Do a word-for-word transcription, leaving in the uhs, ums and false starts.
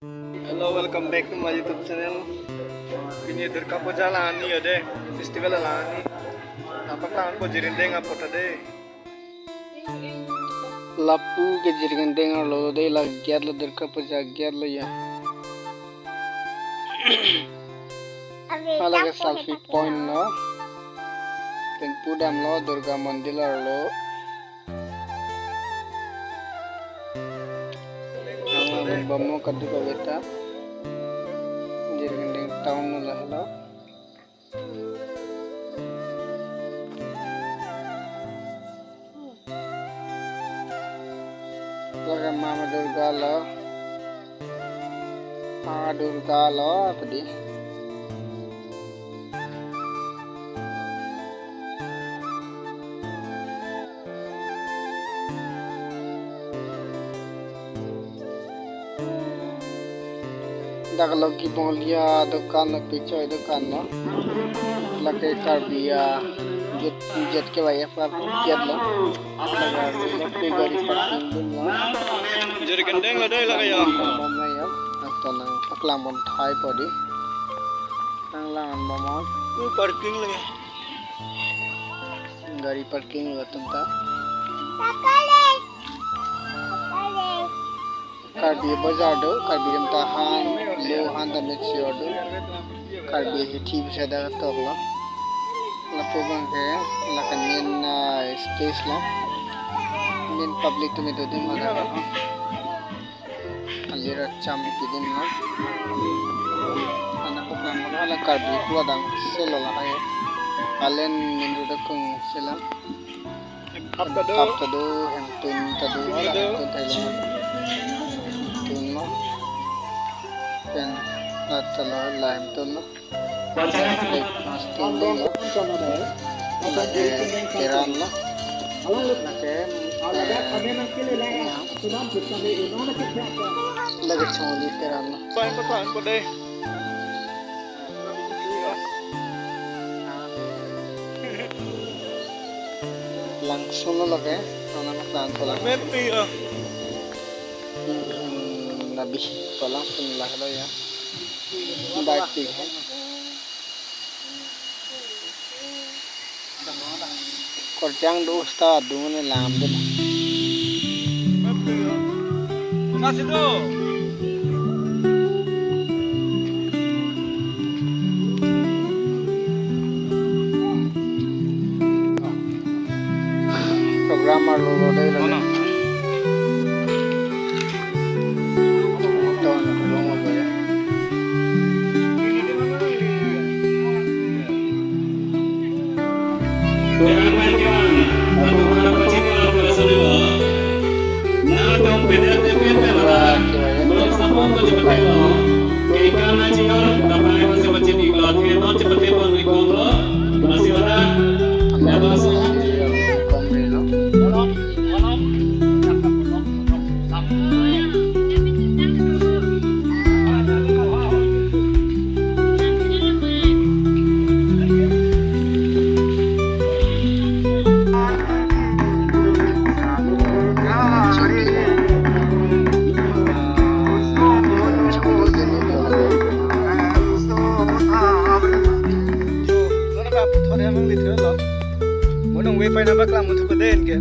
Hello, welcome back to my YouTube channel. Pini Durga Puja la ani ode, festival la ani. Apak lang ko Jirikindeng apot ade. Lapu ke Jirikindeng arlo de, la gate lo, Durga Puja gate lo ya. Hala ke selfie point lo. Pen pudam lo Durga Mandir arlo. Ang bamo kaduk kaveta. Jirikindeng town lo lahelo. Lake Mama Durga lo. Mama Durga lo tadi. Dak lo kibong liya dokan lo, pechoi dokan lo. Lake Karbi a jet, jet ke Y F R jet lo. Lake lo pe gari parking dun lo. Jirikindeng lo dei lake ya. Bom lo ya. Atau nang paklang bom thai podi. Nang lang bom. Tu parking lake. Gari parking lo atum ta. Karbi bazar do, Karbi rim ta han, lo han ta mixture do. Karbi hithi bisa da tok lo. Lapu bang ke, lake main, ah, stage lo. Main public tumi do dun mana. Alira cham pidin lo. Anak ko pang lo la Karbi kula dang selo lahai. Alen min ru da kung sela. Hap ta do. Hap ta do, hemtun ta do, hemtun ta do. Hemtun lo. Pen nat ta lo la hemtun lo. Lake mas tun lo. Lake teran lo. Lake, eh, lake chongli teran lo. Pain pa pain pa dei. Langsung lo lake, nang nang tan ko lang. Mepi ah. Hmm, nabi ko langsung lahelo ya. Baik sih. Korjang do usta dung ne lam dun. Masih do. Program arlo lo dei lo. Mana? Ton long lo ya. Monong we pai nang paklang mutu peden ke.